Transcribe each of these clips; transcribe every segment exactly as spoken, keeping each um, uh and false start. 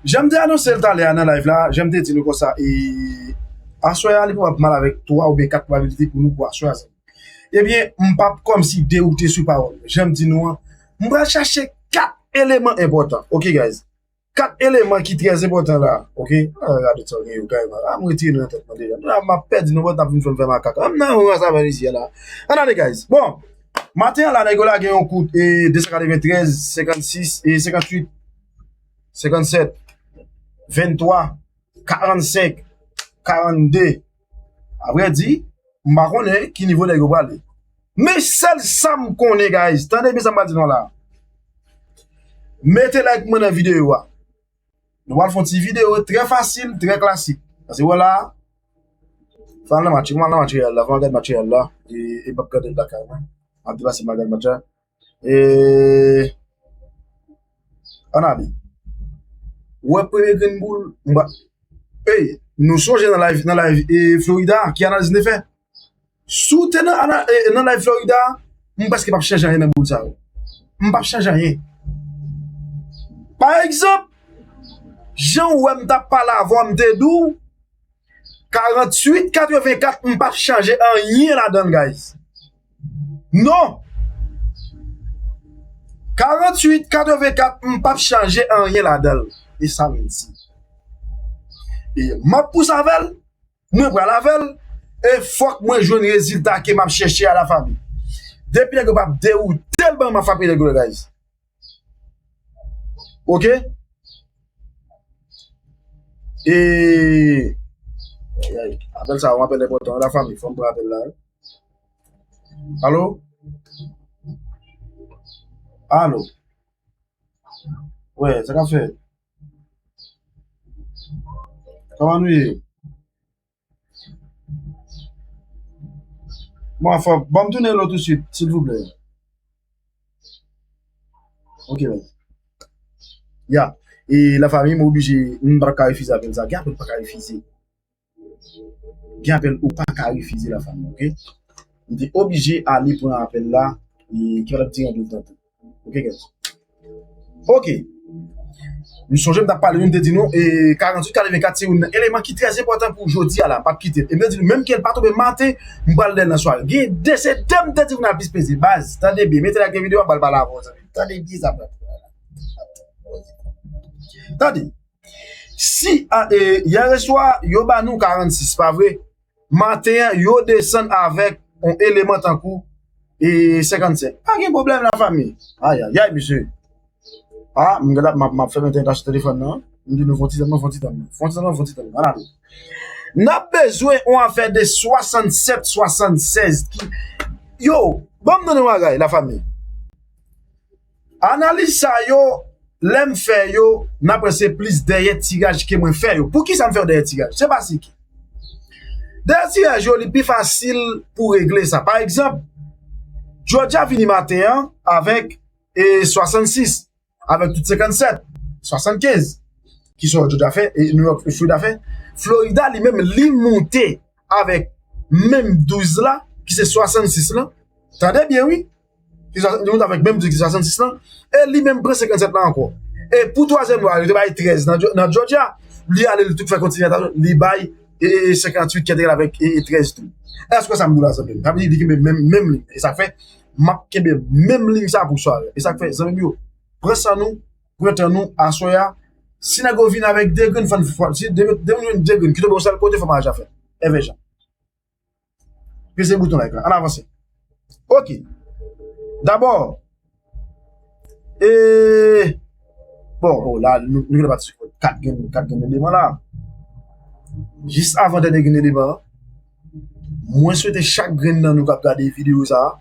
Jan m te anonse l talè a nan live la, jan m te di nou konsa, e, aswè a, li pral mal avèk twa oubyen kat pwobabilite pou nou pou aswè a. Ebyen, m p ap kòmsi dewoute sou pawòl mwen. Jan m di nou an, m pral chache kat eleman enpòtan. Ok, guys. Kat eleman ki trè enpòtan la. Ok? Ah, gade sa gen yo, guys. Ah, m retire nou nan tèt mwen deja. La, m ap pèdi nou, pòt ap vin fè m fè makak. Ah, m nan yon ras avè isi a la. Ann ale, guys. Bon, maten an la, nèg yo lage yon kout, e, de san katreventrèz, senkannsis, e, senkantuit, senkannsèt, venntwa, karannsenk, karannde. Avrèdi, m pa konnen ki nivo nèg yo prale. Men sèl sa m konnen, guys, tande byen sa m pral di nou la. Mete like mwen nan videyo a. Nou pral fè yon ti videyo trè fasil, trè klasik. Paske wè la, fè al nan match, kòman al nan match Real la, fè al gad match Real la, e, e m ap gade l lakay mwen. M ap deplase m al gad match la. E, ann ale. Wè premye grenn boul, m pa, ey, nou sonje nan live, nan live, e, Florida, ki analiz m te fè? Si w te nan, ana- e, nan live Florida, m prèske p ap chanje anyen nan boul sa yo. M p ap chanje anyen. Pa egzanp, jan w wè m t ap pale avè w, m te di w, karanntuit katrevenkat, m p ap chanje anyen ladan l, guys. Non! Karanntuit katrevenkat, m p ap chanje anyen ladan l. E sa m di. E m ap pouse avè l, mwen pral avè l, e fòk mwen jwenn rezilta ke m ap chèche a, lafanmi. Depi nèg yo p ap dewoute l ban m, m ap frape nèg yo, guys. Ok? E, ay, ay, apèl sa, yon apèl enpòtan, lafanmi, fò m pran apèl la, wi. Alo? Alo? Wè, sa k ap fèt? Kòman nou ye? Bon, fò, ban m tounen lo tousuit, silvouplè. Ok, men. Ya. E lafanmi, m oblije, m pa ka refize apèl sa. Gen apèl ou pa ka refize. Gen apèl ou pa ka refize, lafanmi, ok? M te oblije ale pran apèl la, e ki pa t ap dire anpil tan tou. Ok, guys. Ok. M sonje m t ap pale, m te di nou, e, karanntuit katrevenkat se youn nan eleman ki trè enpòtan pou jodi a la, m p ap kite l. E m te di nou, menm ke l pa tonbe maten, m pral lè l nan sware. Gen de, se de m te di nou al plis peze. Baz, tande byen, mete like videyo a, m pral pale avè w, zanmi. Tande byen sa m pral di la. Tande. Si, a, e, yè swa, yo ba nou karannsis, pa vre? Maten an, yo desann avèk yon eleman tankou, e, senkannsenk. Pa gen pwoblèm, lafanmi. Ayayay, mesye. A, m gade, m ap, m ap fèmen tèt achte telefòn nan. M di nou fon ti tan, non, fon ti tan, non. Fon ti tan, non, fon ti tan, non. Ann ale. N ap bezwen yon afè de swasannsèt, swasannsèz ki, yo, ban m tande yon bagay, lafanmi. Analiz sa yo, lè m fè yo, n ap wè se plis dèyè tiraj ke mwen fè yo. Poukisa m fè yo dèyè tiraj? Se paske dèyè tiraj yo, li pi fasil pou regle sa. Pa egzanp, Georgia vini maten an avèk, e, swasannsis, avèk tout senkannsèt, swasannkenz, ki sa Georgia fè, e New York, Florida fè. Florida, li menm, li moute avèk menm douz la, ki se swasannsis lan. Tande byen, wi. Ki sa, li moute avèk menm douz ki swasannsis lan. E li menm pran senkannsèt la ankò. E pou twazyèm la, yo te bay trèz nan, Geo- nan Georgia. Li ale, li tou fè kontinyantal, li bay, e, e, e senkanntuit ki entegre avèk, e, e trèz tou. Èske sa m di w la, zanmi m? Sa vle di li kenbe menm, menm liy. E sa k fè, m ap kenbe menm liy sa pou sware. E sa k fè, zanmi m yo, pran san nou, pran tan nou, aswè a. Si nèg yo vin avèk de grenn fann, si de, de moun jwenn de grenn, ki tonbe yon sèl kote, fò m al jafè. Èvè jan. Peze bouton like la. Ann avanse. Ok. Dabò, e, bon, oh, la, nou, nou gentan pati sou kat grenn, kat grenn eleman la. Jis avan dènye grenn eleman an, mwen swete chak grenn nan nou k ap gade videyo sa a,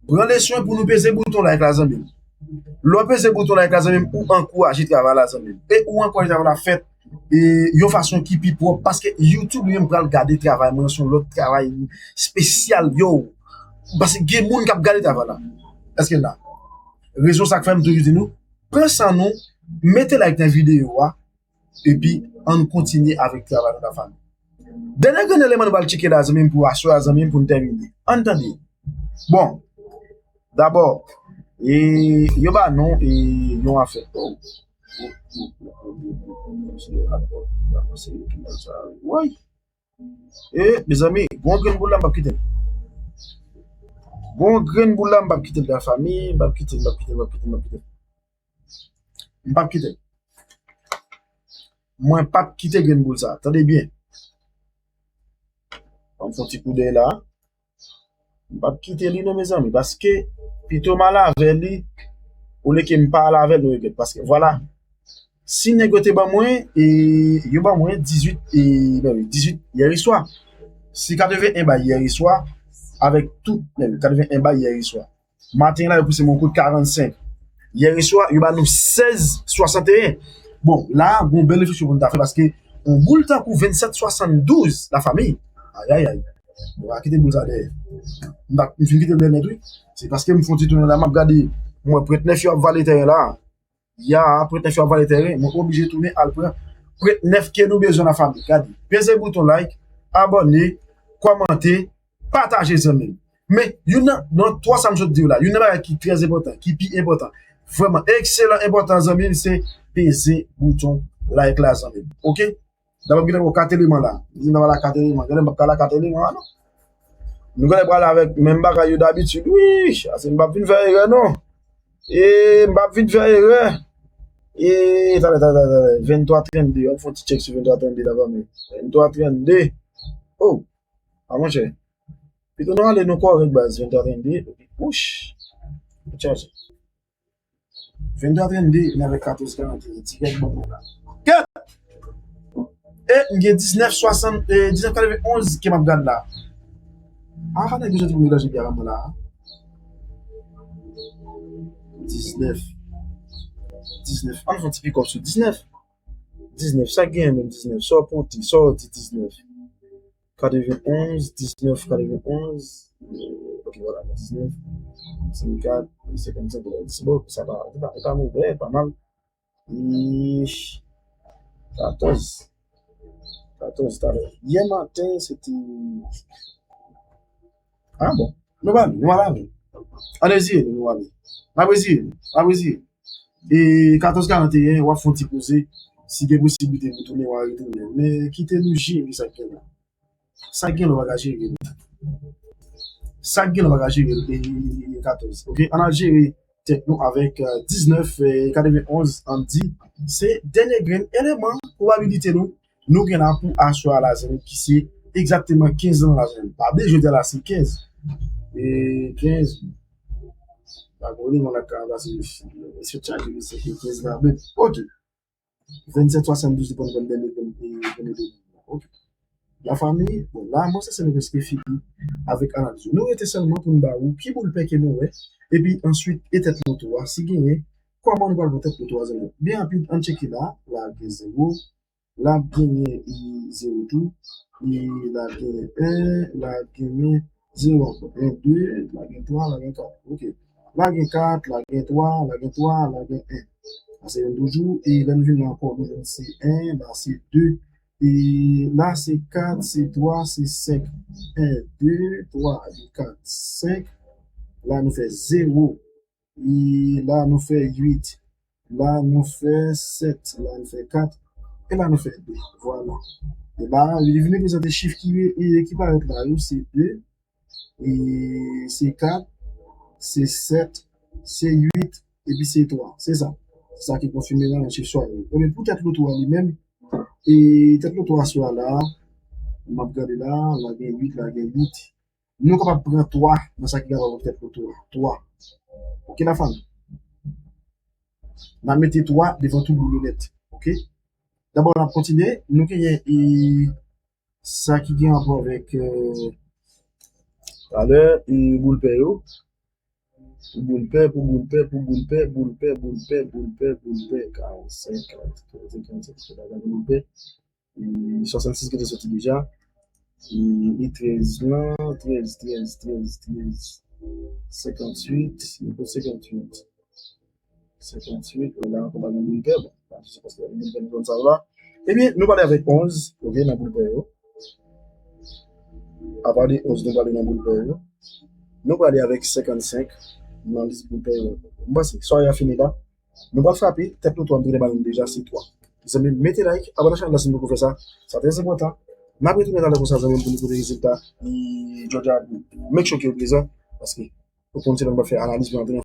pran le swen pou nou peze bouton like la, zanmi m. Lè w peze bouton like la, zanmi m, ou ankouraje travay la, zanmi m. E ou ankouraje travay la fèt e yon fason ki pi pwòp, paske YouTube li menm pral gade travay mwen, se yon lòt travay espesyal, yo. Paske gen moun k ap gade travay la. Èske n la? Rezon sa k fè m toujou di nou, pran san nou, mete like nan videyo a, epi ann kontinye avèk travay nou, lafanmi. Dènye grenn eleman nou pral tcheke la, zanmi m, pou aswè a, zanmi m, pou n tèmine. Ann tande. Bon, dabò, e, yo ba nou, e, yon afè. Oh. Woy! E, mezanmi, gon grenn boul la, m p ap kite l. Gon grenn boul la, m p ap kite l, lafanmi, m p ap kite l, m p ap kite l, m p ap kite l, m p ap kite l. M p ap kite l. Mwen p ap kite grenn boul sa. Tande byen. Ban m fè yon ti koudèy la. M p ap kite li non, mezanmi, paske pito m al avè li, olye ke m pa al avè l, nou regrèt. Paske, vwala, si nèg yo te ban mwen, e, yo ban mwen dizuit, e, ben wi, dizuit yè swa. Si katreven en bay yè swa, avèk tout, ben wi, katreven en bay yè swa. Maten la, yo pouse mwen kout karannsenk. Yè swa, yo ba nou sèz swasanteyen. Bon, la, gon bèl refleksyon pou n ta fè, paske yon boul tankou vennsèt swasanndouz, lafanmi. Ayayay. Bon, a kite boul sa dèyè. M pa, m fin kite l dèyè nèt, wi. Se paske m fè yon ti tounen la, m ap gade, m wè prèt nèf yo ap vale tèren la. Ya, prèt nèf yo ap vale tèren, mwen oblije tounen al pran prèt nèf ke nou bezwen, lafanmi. Gade, peze bouton like, abòne, kòmante, pataje, zanmi m. Men, youn nan, nan twa sa m sot di w la, youn nan bagay ki trè enpòtan, ki pi enpòtan, vrèman ekselan enpòtan, zanmi m, se peze bouton like la, zanmi m. Oke? Dabò, m gentan wè kat eleman la. M di, m pa la kat eleman. Gade, m p ap ka la kat eleman an, non. Nou genlè pral avèk menm bagay yo dabitid. Wi, ase m p ap vin fè erè, non. E m p ap vin fè erè. E, talè, talè, talè, talè. Venntwa trannde. An fè yon ti tchèk sou venntwa trannde la, pa men. Venntwa trannde. Oh, a monchè. Pito nou ale nou kòrèk baz, venntwa trannde. Epi, wouch. Li chaje. Venntwa trannde, vin avèk katòz karanteyen, dirèk ban mwen la. Kèt! E, m gen diznèf swasant, e, diznèf katrevenonz ke m ap gad la. A, nèg yo soti pou melanje byen avè mwen la. Diznèf. Diznèf. Ann fè yon ti pikòp sou diznèf. Diznèf, sa k genyen menm diznèf? Sa w pote, sa w di diznèf? Katrevenonz, diznèf, katrevenonz. Ok, vwala, diznèf, senkannkat, senkannsenk, bon, sa pa, e pa, e pa move, pa mal. E katòz. Katòz, talè. Yè maten, se te, a, bon. Nou pa, nou pa lave. Ann reziye nou, nou ale. N ap reziye nou, n ap reziye. E katòz karanteyen, w ap fè yon ti poze. Si gen posiblite pou tounen, w a retounen. Men kite nou jere sa k gen la. Sa k gen la, w pa ka jere l. Sa k gen la, w pa ka jere l. E, e, e, e katòz. Oke, ann al jere tèt nou avèk, e, diznèf, e, katrevenonz, ann di, se dènye grenn eleman pwobabilite nou, nou gen la pou aswè a la, zanmi, ki se egzakteman kenz lan la, zanmi. Pa bliye, jodi a la, se kenz. E kenz. Pa konnen, mwen la ka pase, se chaje, se kenz la, men, oke. Vennsèt swasanndouz li pran, pran dènye, dènye, dènye, dènye. Oke. Lafanmi, bon, la, mwen sanse nou prèske fini avèk analiz yo. Nou rete sèlman pou n ba ou ki boul pè ke nou wè, epi answit, e tèt loto a, si genyen, kòman nou pral pran tèt loto a, zanmi? Byen rapid, ann tcheke la, la gen zewo, la genyen, e, zewo tou, e la genyen en, la genyen zewo ankò. En, de, la gen twa, la gen kat. Oke. La gen kat, la gen twa, la gen twa, la gen en. Sa se youn toujou. E lè n vin la ankò, nou jwenn se en, la se de. E la se kat, se twa, se senk. En, de, twa, kat, senk. La nou fè zewo. E la nou fè uit. La nou fè sèt. La nou fè kat. E la nou fè de. Vwala. E la, li vin reprezante chif ki, e, ki parèt la yo, se de, e se kat, se sèt, se uit, epi se twa. Se sa. Se sa ki konfime la nan chif swa yo. Ebyen, pou tèt loto a li menm, e tèt loto a swa la, m ap gade la, la gen uit, la gen uit. Nou kapab pran twa nan sa ki gen rapò avèk tèt loto a. Twa. Oke, lafanmi? N a mete twa devan tout boul yo nèt. Oke? Dabò, n ap kontinye. Nou genyen, e, sa ki gen rapò avèk, e, talè, e, boul pè yo. Pou boul pè, pou boul pè, pou boul pè, boul pè, boul pè, boul pè, boul pè, karannsenk, karannsenk, karannsenk, karannsenk, boul pè. E swasannsis ki te soti deja. E, e trèz lan, trèz, trèz, trèz, trèz, senkantuit, e pou senkantuit. Senkantuit, la ankò pa gen boul pè, bon, pa sou se paske gen boul pè nan zòn sa yo la. Ebyen, nou pale avèk onz, oke, nan boul pè yo. Apa de onz, nou pale nan boul pè yo. Nou pale avèk senkannsenk, nan lis boul pè yo. M panse, swarè a fini la. Nou pral frape, tèt nou twa, m te gentan ba nou deja, se twa. Zanmi m, mete like, abòne ak chanèl la si nou poko fè sa. Sa trè enpòtan. N ap retounen talè konsa, zanmi m, pou nou koute rezilta. E Georgia, make sure ke w prezan, paske ou konn se lè nou va fè analiz pou antre